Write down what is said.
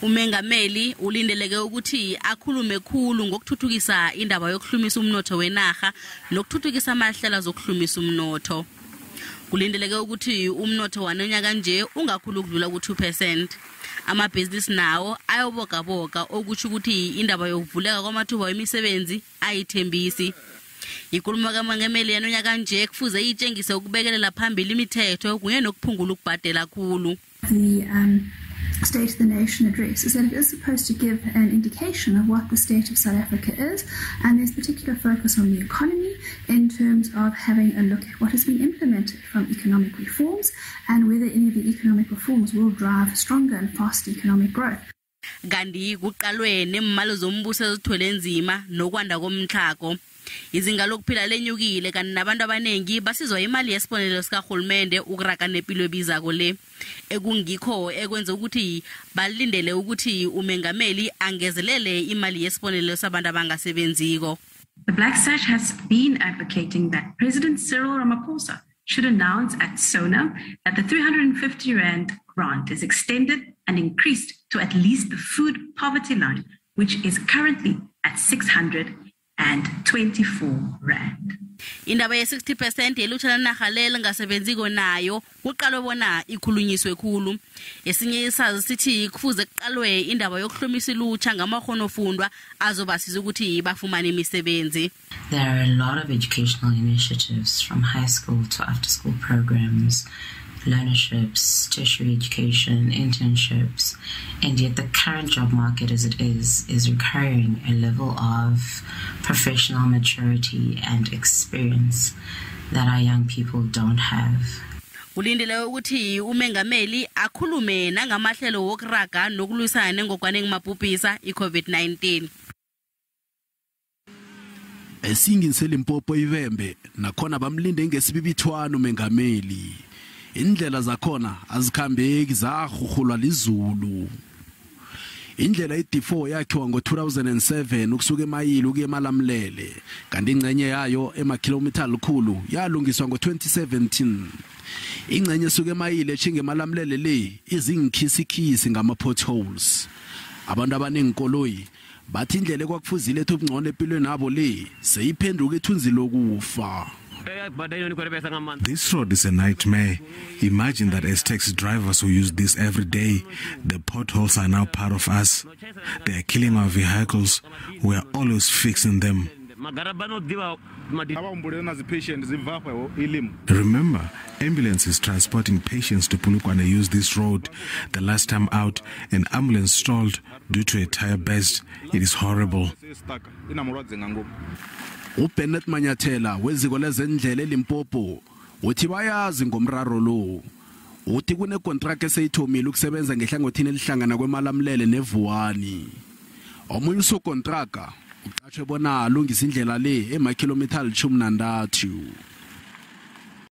Umengameli ulindeleke ukuthi akhulume khulu ngokuthuthukisa indaba yokuhlumisa umnotho wenarha nokuthuthukisa amahlelo zokuhlumisa umnotho. Kulindeleke ukuthi umnotho wanonyaka nje ungakhulu ukudlula ku-2%. Amabhizinisi nawo ayobogaboga, okutsho ukuthi indaba yokuvuleka kwamathuba wemisebenzi ayithembisi. Ikulumo kaMengameli yanonyaka nje kufuze itshengise ukubekelela phambili imithetho kunye nokuphungula ukubhadela khulu. The State of the Nation address is that it is supposed to give an indication of what the state of South Africa is, and there's particular focus on the economy in terms of having a look at what has been implemented from economic reforms and whether any of the economic reforms will drive stronger and faster economic growth. Kanti kuqalwe nemali zombuso ezithwele nzima nokwanda komtlhago. Izinga lokuphila lenyukile, kanti nabantu abaningi basizwa imali yesibonelelo sikarhulumende ukuraga nempilo ebizako le, ekungikho ekwenza ukuthi balindele ukuthi umengameli angezelele imali yesibonelelo sabantu abangasebenziko. The Black Sash has been advocating that President Cyril Ramaphosa should announce at SONA that the 350 Rand grant is extended and increased to at least the food poverty line, which is currently at 624 Rand. Indaba ye-60% yelutsha lenarha le lingasebenziko nayo kuqalwe bona ikhulunyiswe khulu. Esinye isazi sithi kufuze kuqalwe indaba yokuhlomisa ilutjha ngamakghonofundwa azobasiza ukuthi bafumane imisebenzi. There are a lot of educational initiatives, from high school to after school programs, learnerships, tertiary education, internships, and yet the current job market as it is requiring a level of professional maturity and experience that our young people don't have. Kulindele ukuthi umengameli akhulume nangamahlelo wokuraga nokulwisana nengogwana engumabhubhisa i-COVID-19. Esingini seLimpopo iVhembe nakhona bamlinde ngesibibithwano umengameli. Indlela zakhona azikhambeki, zahurhulwa lizulu. Indlela i-D4 yakhiwa ngo-2007 ukusuka eMayile ukuya eMalamulele, kanti ingcenye yayo emakhilomitha 100 yalungiswa ngo-2017. Ingcenye esuka eMayile etjhinga eMalamulele le izingikhisikhisi ngama-potholes. Abantu abaneenkoloyi bathi indlela ekwakufuzile ethi ubungcono empilweni nabo le seyiphenduka ithunzi lokufa. This road is a nightmare. Imagine that as taxi drivers who use this every day, the potholes are now part of us. They are killing our vehicles. We are always fixing them. Remember, ambulances transporting patients to Polokwane use this road. The last time out, an ambulance stalled due to a tire burst. It is horrible. UBennett Manyathela weziko lezendlela eLimpopo uthi bayazi ngomraro lo. Uthi kunekontrakt eseyithomile ukusebenza ngehlangothini elihlangana kweMalamulele neVuwani. Omunye usokontraka uqatshwe bona alungise indlela le emakhilomitha 13.